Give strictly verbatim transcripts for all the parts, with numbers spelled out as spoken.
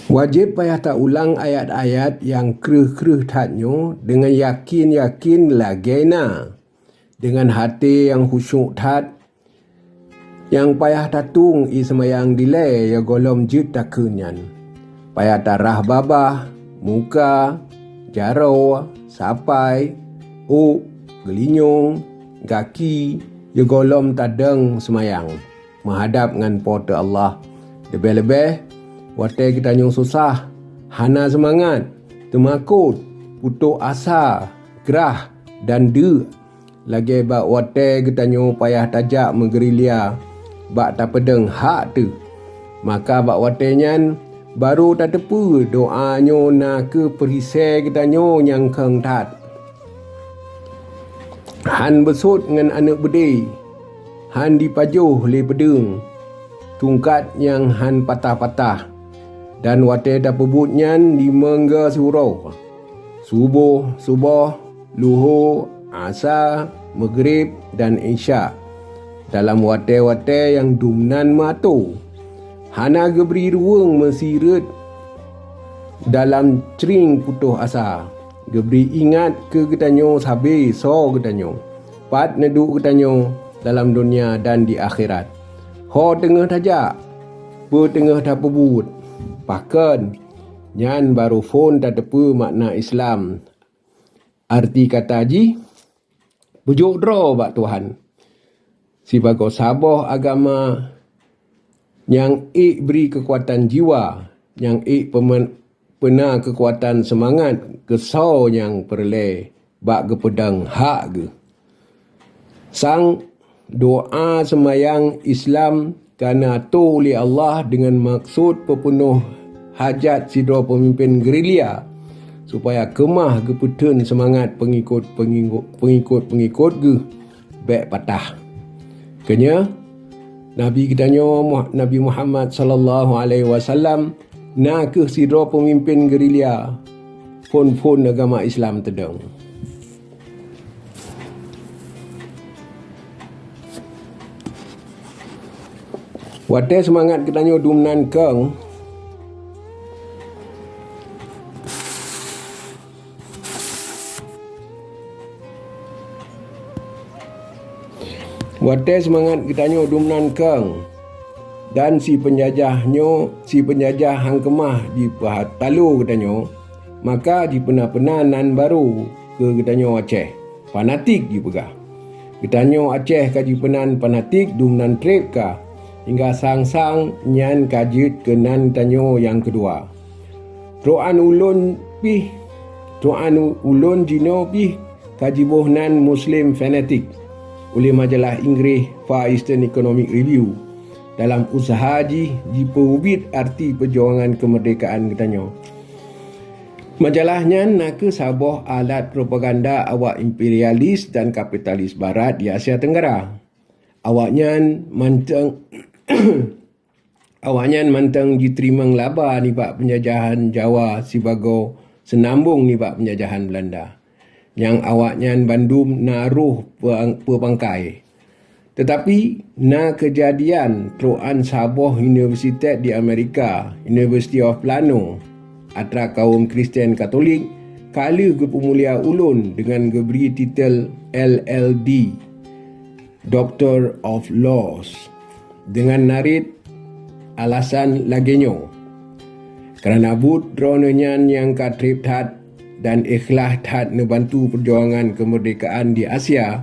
Wajéb payah taulang ayat-ayat nyang kreueh-kreueh that nyoe deungon yakin-yakin lagée na, deungon até nyang khusyuk that, nyang payah tatueng ié seumayang dilée nyang gohlom jeuet takheun nyan. Payah tarhah babah, muka, jaroe, sapai, ôk, geulinyueng, gaki, nyang gohlom tadong seumayang meuhadab ngon Po teu Allah. Leubeh-leubeh, watée geutanyoe susah, hana seumangat, teumakot, putôh asa, grah, dan deuk, lagée bak watée geutanyoe payah tajak meugerilya bak tapeudong hak teuh. Maka bak watée nyan, barô tateupeue doá nyoe na kheueh peurisée geutanyoe nyang kheun that. Hán beusôt ngon aneuëk beudé, hán jipajoh lé peudeueng, tungkat nyang hán patah-patah, dan watée tapeubuet nyan di meungga siuroe, suboh, suboh, luho, asa, meugreb, dan isya, dalam watée-watée nyang dumnan meuato. Hana geubri ruweueng meusi reuet dalam cring putôh asa. Geubri ingat keu geutanyoe sabe soe geutanyoe, pat neuduek geutanyoe dalam donya dan di akhirat. Ho teungoh tajak, peue teungoh tapeubuet, pakon, nyan barô phon tateupeue makna Islam. Arti kata jih, beujok droe bak Tuhan. Sibagoe saboh agama nyang ék bri keukuatan jiwa, nyang ék peumen-, peuna keukuatan seumangat keu soe nyang peureulée bak geupeudong hak geuh. Sang doá seumayang Islam ka neuato lé Allah deungon maksud peupeunoh hajat sidroe peumimpén gerilya, supaya keumah geupeutheun seumangat peungikot-peungikot, peungikot-peungikot geuh bék patah. Keunyoe, Nabi geutanyoe Muh-, Nabi Muhammad sallallahu alaihi wasallam na kheueh sidroe peumimpén gerilya phon-phon agama Islam teudong. Watée seumangat geutanyoe dumnan kong, watée seumangat geutanyoe dumnan kong, dan si peunjajah nyoe, si peunjajah hán keumah jipeuhatalo geutanyoe, maka jipeuna-peuna nan barô keu geutanyoe Aceh. Fanatik jipeugah. Geutanyoe Aceh ka jipeunan fanatik dumnan treb ka, hingga sang-sang nyan ka jeuet keu nan tanyoe nyang keudua. Troan ulôn pih, troan u-, ulôn jinoe pih ka jiboh nan Muslim fanatik uleh majalah Inggréh Far Eastern Economic Review dalam useuha jih jipeubiet arti peujuangan keumeurdekaan geutanyoe. Majalah nyan na kheueh saboh alat propaganda awak imperialis dan kapitalis barat di Asia Tenggara. Awaknyan mantong, awaknyan mantong jiteurimong laba nibak peunjajahan Jawa sibagoe seunambong nibak peunjajahan Beulanda, nyang awaknyan bandum na roh peu-, peupangkai. Teutapi, na keujadian troan saboh universitet di Amerika, University of Plano, atra kawöm Kristen Katolik, ka lheueh geupeumulia ulôn deungon geubri titel L L D, Doctor of Laws, deungon narit alasan lagée nyoe, "Kareuna buet droeneuh nyan nyang ka treb that dan ikhlaih that neubantu peujuangan keumeurdekaan di Asia,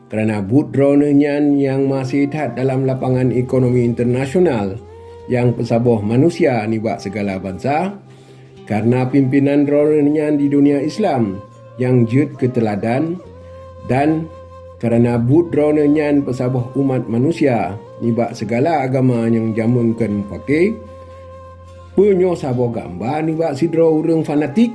kareuna buet droeneuh nyan nyang maséh that dalam lapangan ekonomi internasional nyang peusaboh manusia nibak sigala bansa, kareuna pimpénan droeneuh nyan di dunia Islam nyang jeuet keu teuladan, dan kareuna buet droeneuh nyan peusaboh umat manusia nibak sigala agama nyang jameun kon meupaké, peue nyoe saboh gamba nibak sidroe ureuëng fanatik?"